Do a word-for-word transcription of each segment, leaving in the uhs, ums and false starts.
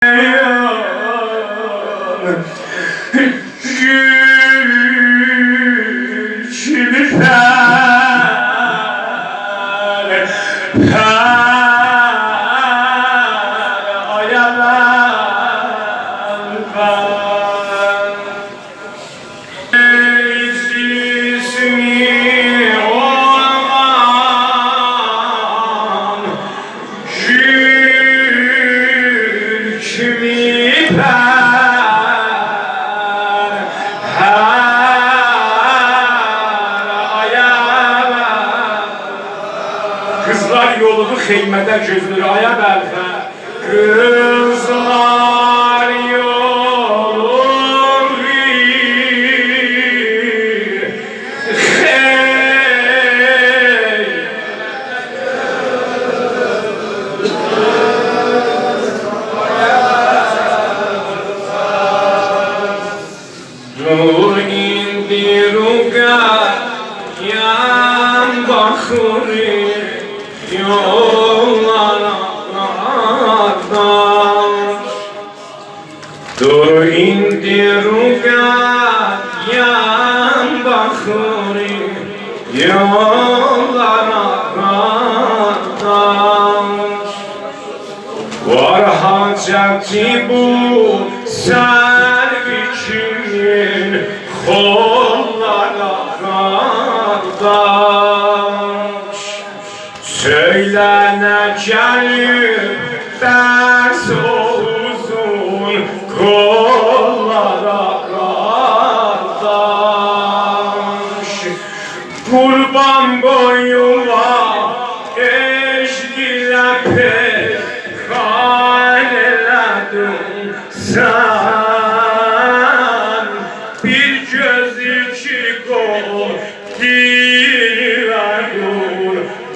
گول کیمی پرپر آیا بلبل. ای جسمی اولان گول کیمی پرپر آیا بلبل. قیزلار یولوغو خیمه‌ده گؤزله‌ییر آیا بلبل. قیزلار یولوغو خیمه‌ده. دور ایندی رقیه‌م باخیریم یوللارا قارداش. دور ایندی رقیه‌م باخیریم یوللارا قارداش. وار حاجتی بو سرو کیمین خوللارا قارداش. سؤیله نه گلیب بس او اوزون قوللارا قارداش. قوربان بویوما عشق ایله پیکان ائله‌دین سن. بیر گؤز، ایکی قول، دیل ایله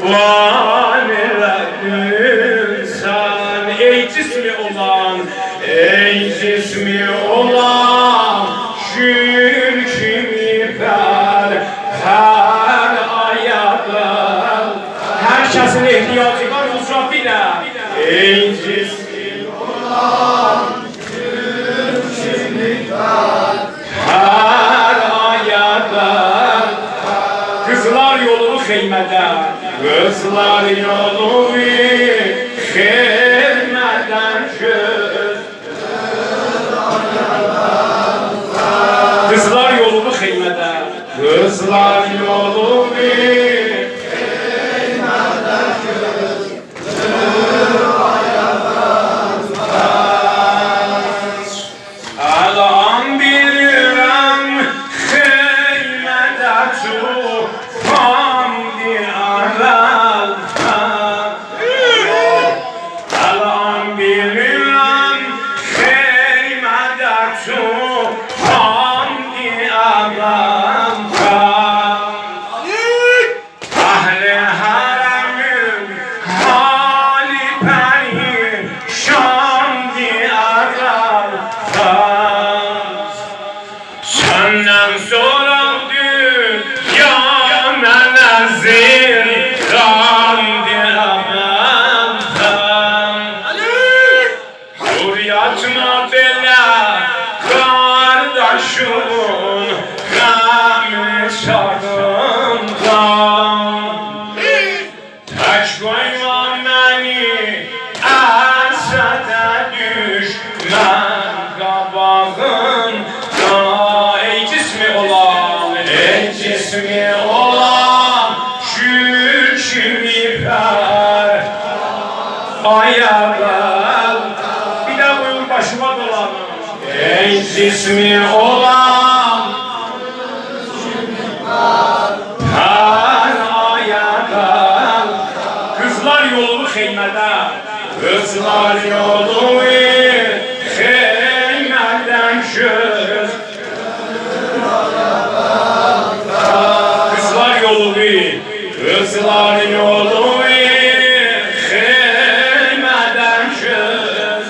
قوربان ائله‌دین سن. ای جسمی اولان، ای جسمی اولان گول کیمی پرپر آیا بلبل. هر کسین احتیاجی وار، اجرا بیله. ای جسمی اولان گول کیمی پرپر آیا بلبل. قیزلار یولوغو خیمه‌ده. قیزلار یولوغو خیمه‌ده گؤز قیزلار یولوغو خیمه‌ده. قیزلار یولوغو خیمه‌ده. الان بیلیرم خیمه‌ده طوفاندی اول‌تر. الان بیلیرم خیمه‌ده طوفاندی اول‌تر. اهل حرمین حالی پریشاندی اول‌تر. سندن سونرا دونیا منه زنداندی اول‌تر. دور یاتما بئله قارداشیمین غمین چاغیندا. تک قویما منی اسده دوشمن قاباغیندا. ای جسمی اولان، ای جسمی اولان گول کیمی پرپر آیا بلبل. بیر ده بویور باشیما دولانیم. ای جسمی اولان پرپر آیا بلبل. قیزلار یولوغو خیمه‌ده. قیزلار یولوغو خیمه‌ده گؤز قیزلار یولوغو، قیزلار یولوغو خیمه‌ده گؤز.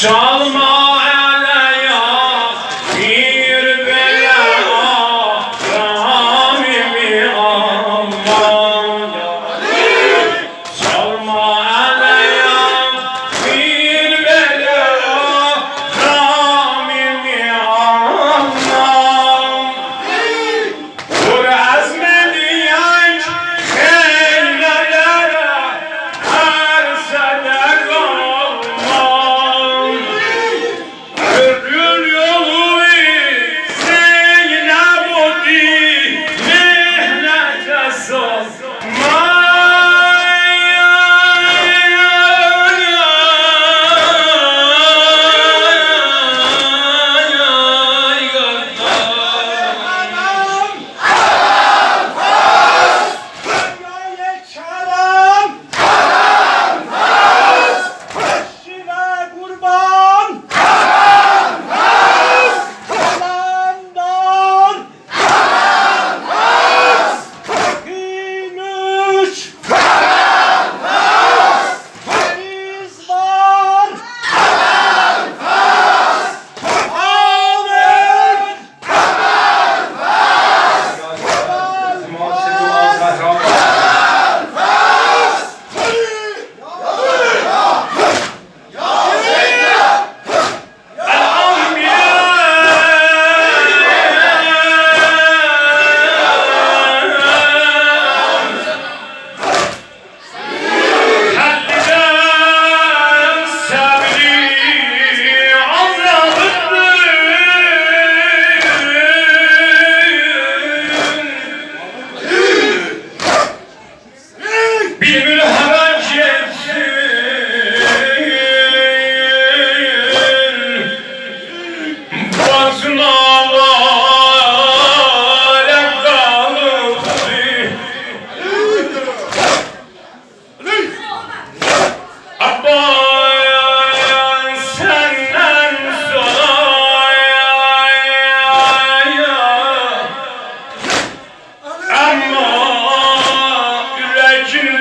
چالما ال آیاق، بیر بئله آرام ایمی آلما.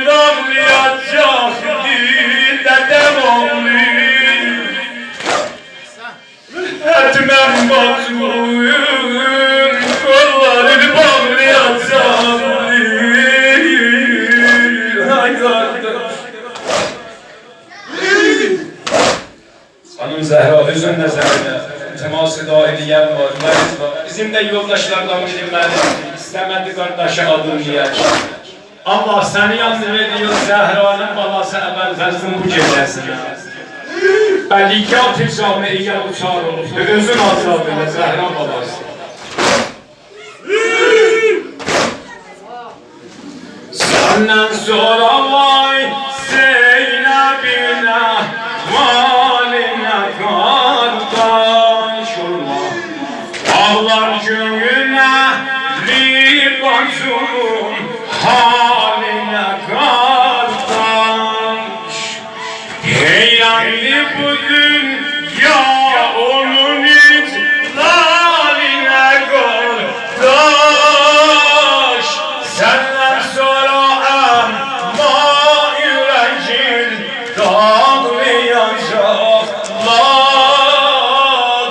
آغلایاجاق دده اوغلو. حتماً باجیم قوللارینی باغلایاجاق. آی قارداش. خانیم زهرا، اؤزون نظرینده تماس دائمی یئن وار، مریض وار. بیزیم ده یولداشلاردان بیری منیم ایسته‌مه‌دی قارداشی آدین دئیک. آللاه سنی یاندی وئردی زهرانین بالاسی ابوالفضلین بو گئجه‌سینه. بلیغات جامعه‌یه دوچار اولوبدو. اؤزون آزاد ائله، زهرا بالاسی. سندن سونرا وای زینبین احوالینه قارداش، اولما. آغلار گؤیونه، لی باجیمین حالینه قارداش. حیراندی بو دونیا اونون اجلالینه قارداش. سندن سونرا عمّا اوره‌یین داغلایاجاقلار.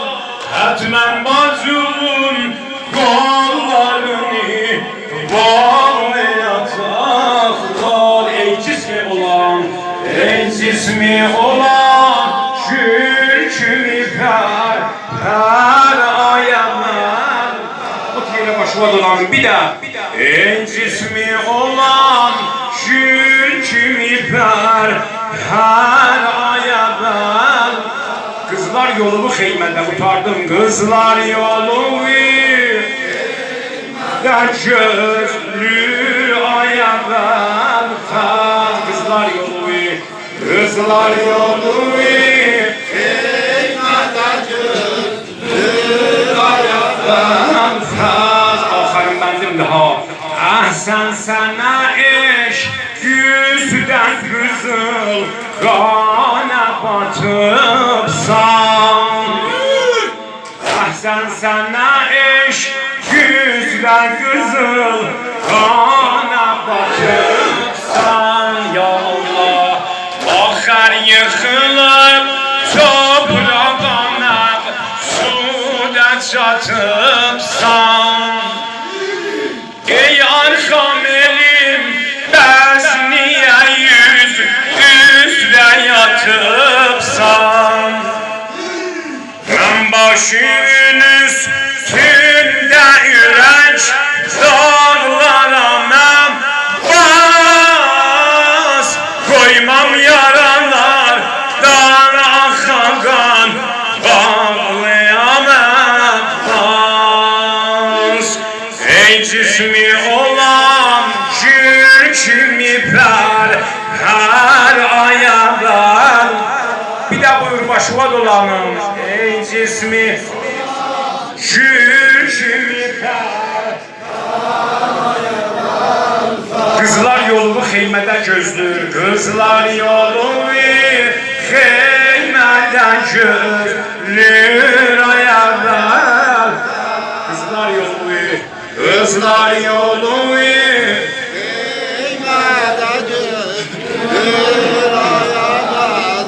حتماً باجیمین قوللارینی باغلایاجاقلار. ای جسمی اولان، ای جسمی اولان، گول کیمی پرپر آی ابوال. بو تیره باشیوا دولانیم بیر ده. ای جسمی اولان، گول کیمی پرپر آی ابوال. قیزلار یولووو خیمه‌ده، قوتاردیم. قیزلار یولووو ده گؤزلور آی ابوالفضل. قیزلار یولووو، قیزلار یولووو خیمه‌ده گؤزلور آی ابوالفضل. آخرین بندیمدیر ها. احسن سنه عشق اوزده قیزیل قانا باتیبسان. احسن سنه عشق اوزده قیزیل قانا باتیبسان. یا آللاه، آخر ییخیلیب توپراغا مغصودا چاتیبسان. ای آرخام ائلیم، بس نییه اوز اوزره یاتیبسان؟ من باشین اوستونده اورک داغلارا من باس، قویمام یارالاردان آخا قان، باغلایام عباس. ای جسمی اولان، گول کیمی پرپر آی ابوال. بیر ده بویور، باشیوا دولانیم. ای جسمی گول کیمی پرپر. قیزلار یولووو خیمه‌ده گؤزلور. قیزلار یولووو خیمه‌ده گؤزلور آی ابوال. قیزلار یولووو، قیزلار یولووو خیمه‌ده گؤزلور آی ابوال.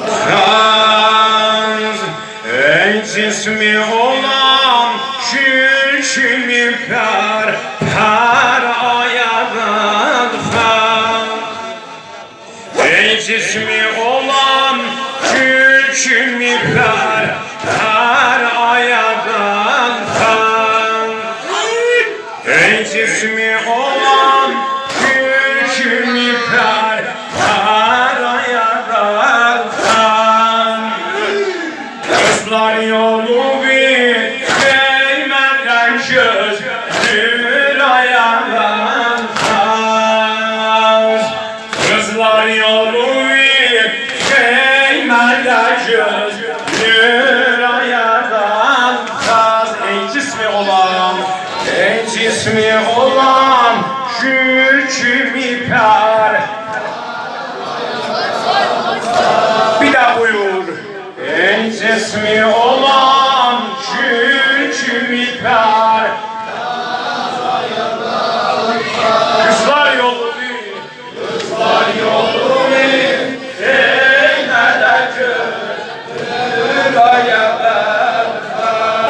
ای جسمی اولان، گول کیمی پرپر آی ابوالفضل. ای جسمی اولان، گول کیمی پرپر آی ابوالفضل. ای جسمی اولان، گول کیمی پرپر آی ابوالفضل. قیزلار یولووو خیمه‌ده گؤزلور آی ابوالفضل. قیزلار یولووو خیمه‌ده گؤزلور آی ابوالفضل. ای جسمی اولان، ای جسمی اولان، گول کیمی پر. بیر ده بویور. ای جسمی اولان، گول کیمی پر.